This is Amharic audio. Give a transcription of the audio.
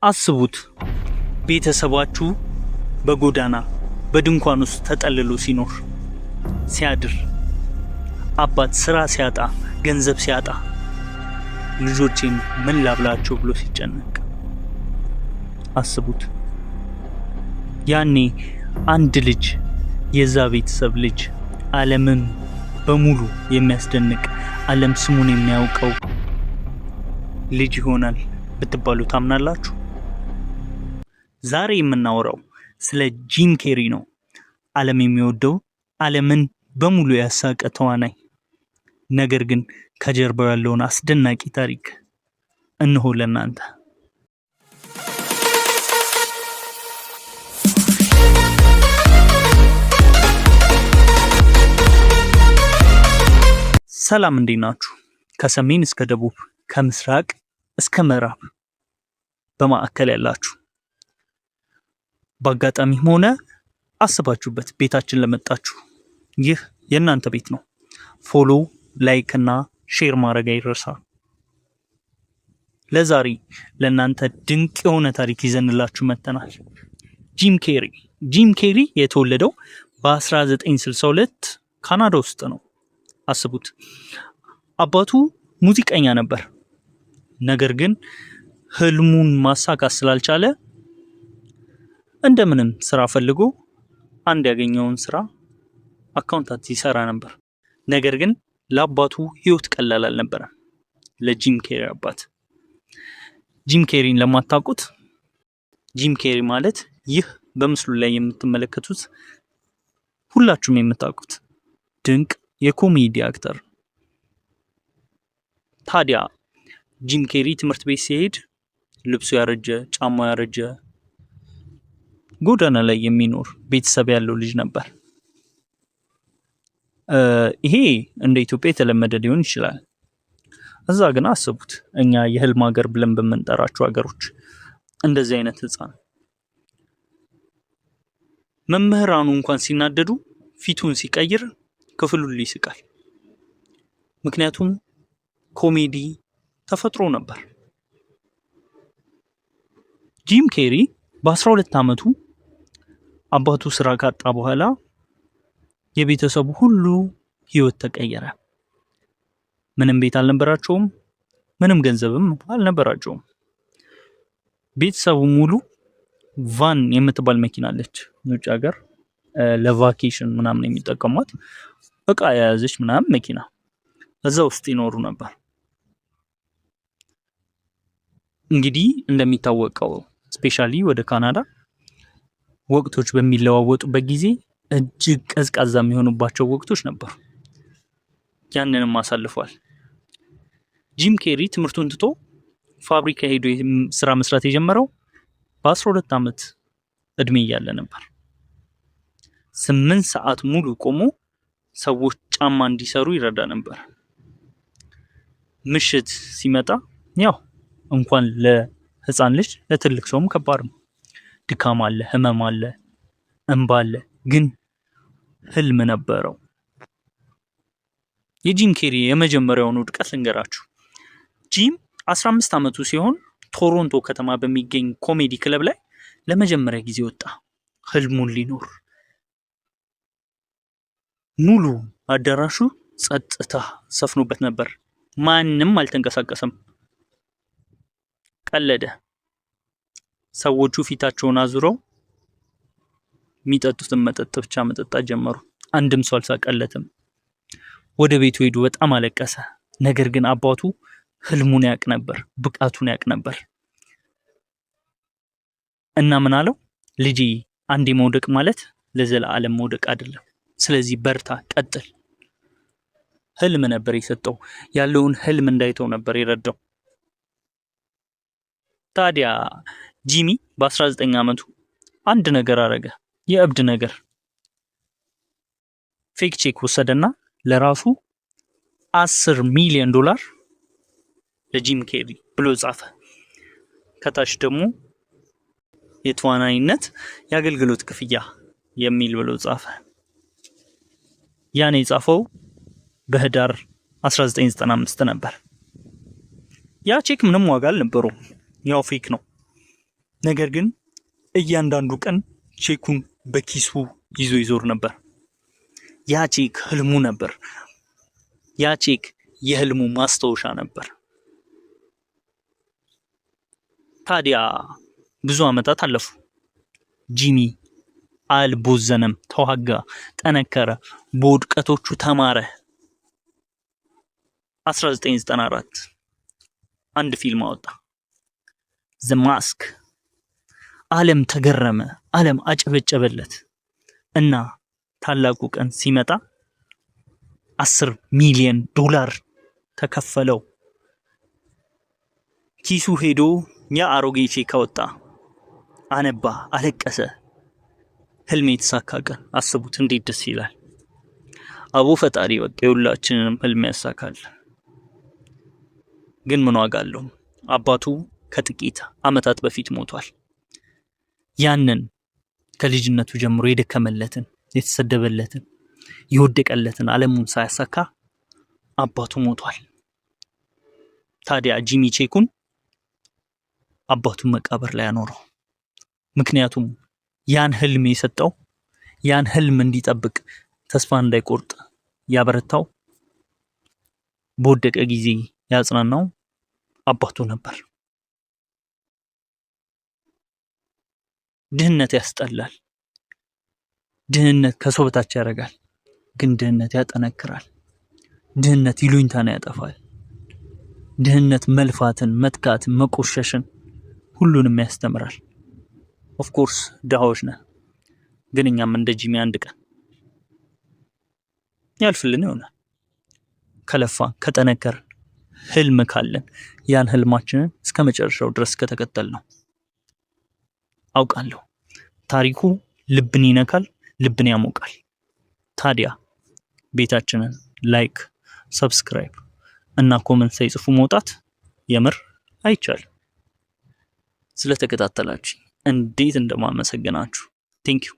አስቡት፣ ቤተሰባችሁ በጎዳና በድንኳን ውስጥ ተጠልሎ ሲኖር ሲያድር፣ አባት ስራ ሲያጣ፣ ገንዘብ ሲያጣ፣ ልጆቼን ምን ላብላቸው ብሎ ሲጨነቅ አስቡት። ያኔ አንድ ልጅ፣ የዛ ቤተሰብ ልጅ፣ ዓለምን በሙሉ የሚያስደንቅ፣ ዓለም ስሙን የሚያውቀው ልጅ ይሆናል ብትባሉ ታምናላችሁ? ዛሬ የምናወራው ስለ ጂም ኬሪ ነው። ዓለም የሚወደው፣ ዓለምን በሙሉ ያሳቀ ተዋናይ። ነገር ግን ከጀርባው ያለውን አስደናቂ ታሪክ እነሆ ለእናንተ። ሰላም፣ እንዴት ናችሁ? ከሰሜን እስከ ደቡብ፣ ከምስራቅ እስከ ምዕራብ፣ በማዕከል ያላችሁ፣ በአጋጣሚም ሆነ አስባችሁበት ቤታችን ለመጣችሁ ይህ የእናንተ ቤት ነው። Follow፣ like እና share ማድረግ አይረሳ። ለዛሬ ለእናንተ ድንቅ የሆነ ታሪክ ይዘንላችሁ መጥተናል። ጂም ኬሪ። ጂም ኬሪ የተወለደው በ1962 ካናዳ ውስጥ ነው። አስቡት። አባቱ ሙዚቀኛ ነበር። ነገር ግን ህልሙን ማሳካት ስላልቻለ እንደምንም ስራ ፈልጎ አንድ ያገኘውን ስራ accountant ይሰራ ነበር። ነገር ግን ለአባቱ ህይወት ቀላል አልነበረም። ለጂም ኬሪ አባት። ጂም ኬሪን ለማታውቁት፣ ጂም ኬሪ ማለት ይህ በምስሉ ላይ የምትመለከቱት፣ ሁላችሁም የምታውቁት ድንቅ የኮሜዲ actor። ታዲያ ጂም ኬሪ ትምህርት ቤት ሲሄድ ልብሱ ያረጀ፣ ጫማው ያረጀ፣ ጎዳና ላይ የሚኖር ቤተሰብ ያለው ልጅ ነበር። ይሄ እንደ ኢትዮጵያ የተለመደ ሊሆን ይችላል። እዛ ግን አስቡት፣ እኛ የህልም ሀገር ብለን በምንጠራቸው ሀገሮች እንደዚህ አይነት ህፃን መምህራኑ እንኳን ሲናደዱ ፊቱን ሲቀይር ክፍሉ ሁሉ ይስቃል። ምክንያቱም ኮሜዲ ተፈጥሮ ነበር። ጂም ኬሪ በ12 ዓመቱ አባቱ ስራ ካጣ በኋላ የቤተሰቡ ሁሉ ህይወት ተቀየረ። ምንም ቤት አልነበራቸውም፣ ምንም ገንዘብም አልነበራቸውም። ቤተሰቡ ሙሉ van የምትባል መኪና አለች፣ ውጭ ሀገር ለ vacation ምናምን የሚጠቀሟት፣ እቃ የያዘች ምናምን መኪና፣ እዛ ውስጥ ይኖሩ ነበር። እንግዲህ እንደሚታወቀው specially ወደ ካናዳ ወቅቶች በሚለዋወጡበት ጊዜ እጅግ ቀዝቃዛ የሚሆኑባቸው ወቅቶች ነበሩ። ያንንም አሳልፏል። ጂም ኬሪ ትምህርቱን ትቶ ፋብሪካ ሄዶ ስራ መስራት የጀመረው በ12 ዓመት እድሜ እያለ ነበር። 8 ሰዓት ሙሉ ቆሞ ሰዎች ጫማ እንዲሰሩ ይረዳ ነበር። ምሽት ሲመጣ ያው እንኳን ለህፃን ልጅ ለትልቅ ሰውም ከባድ ነው። ድካም አለ፣ ህመም አለ፣ እንባ አለ። ግን ህልም ነበረው። የጂም ኬሪ የመጀመሪያውን ውድቀት ልንገራችሁ። ጂም 15 ዓመቱ ሲሆን ቶሮንቶ ከተማ በሚገኝ comedy club ላይ ለመጀመሪያ ጊዜ ወጣ። ህልሙን ሊኖር። ሙሉ አዳራሹ ጸጥታ ሰፍኖበት ነበር። ማንም አልተንቀሳቀሰም። ቀለደ። ሰዎቹ ፊታቸውን አዙረው የሚጠጡትን መጠጥ ብቻ መጠጣት ጀመሩ። አንድም ሰው አልሳቀለትም። ወደ ቤቱ ሄዱ። በጣም አለቀሰ። ነገር ግን አባቱ ህልሙን ያውቅ ነበር፣ ብቃቱን ያውቅ ነበር። እና ምን አለው? ልጄ፣ አንዴ መውደቅ ማለት ለዘላለም መውደቅ አይደለም። ስለዚህ በርታ፣ ቀጥል። ህልም ነበር የሰጠው። ያለውን ህልም እንዳይተው ነበር የረዳው። ታዲያ ጂሚ በ19 ዓመቱ አንድ ነገር አረገ፣ የእብድ ነገር። Fake check ወሰደና ለራሱ 10 ሚሊዮን ዶላር ለጂም ኬሪ ብሎ ጻፈ። ከታች ደግሞ የተዋናይነት የአገልግሎት ክፍያ የሚል ብሎ ጻፈ። ያን የጻፈው በህዳር 1995 ነበር። ያ ቼክ ምንም ዋጋ አልነበረውም፣ ያው fake ነው። ነገር ግን እያንዳንዱ ቀን ቼኩን በኪሱ ይዞ ይዞር ነበር። ያ ቼክ ህልሙ ነበር። ያ ቼክ የህልሙ ማስታወሻ ነበር። ታዲያ ብዙ ዓመታት አለፉ። ጂሚ አልቦዘነም። ተዋጋ፣ ጠነከረ፣ በውድቀቶቹ ተማረ። 1994 አንድ ፊልም አወጣ፣ The Mask። ዓለም ተገረመ፣ ዓለም አጨበጨበለት እና ታላቁ ቀን ሲመጣ 10 ሚሊዮን ዶላር ተከፈለው። ኪሱ ሄዶ ያ አሮጌ ቼክ አወጣ፣ አነባ፣ አለቀሰ። ህልሜ የተሳካ ቀን አስቡት፣ እንዴት ደስ ይላል። አቦ ፈጣሪ በቃ የሁላችንንም ህልም ያሳካል። ግን ምን ዋጋ አለው? አባቱ ከጥቂት ዓመታት በፊት ሞቷል። ያንን ከልጅነቱ ጀምሮ የደከመለትን፣ የተሰደበለትን፣ የወደቀለትን ዓለሙን ሳያሳካ አባቱ ሞቷል። ታዲያ ጂሚ ቼኩን አባቱን መቃብር ላይ አኖረው። ምክንያቱም ያን ህልም የሰጠው፣ ያን ህልም እንዲጠብቅ፣ ተስፋ እንዳይቆርጥ ያበረታው፣ በወደቀ ጊዜ ያጽናናው አባቱ ነበር። ድህነት ያስጠላል። ድህነት ከሰው በታች ያደርጋል። ግን ድህነት ያጠነክራል። ድህነት ይሉኝታን ያጠፋል። ድህነት መልፋትን፣ መትጋትን፣ መቆሸሽን ሁሉንም ያስተምራል። Of course ድሃዎች ነን፣ ግን እኛም እንደ ጂሚ አንድ ቀን ያልፍልን ይሆናል። ከለፋን፣ ከጠነከርን፣ ህልም ካለን፣ ያን ህልማችንን እስከ መጨረሻው ድረስ ከተከተልነው። አውቃለሁ ታሪኩ ልብን ይነካል፣ ልብን ያሞቃል። ታዲያ ቤታችንን like፣ subscribe እና comment ሳይጽፉ መውጣት የምር አይቻልም። ስለተከታተላችሁ እንዴት እንደማመሰግናችሁ፣ thank you።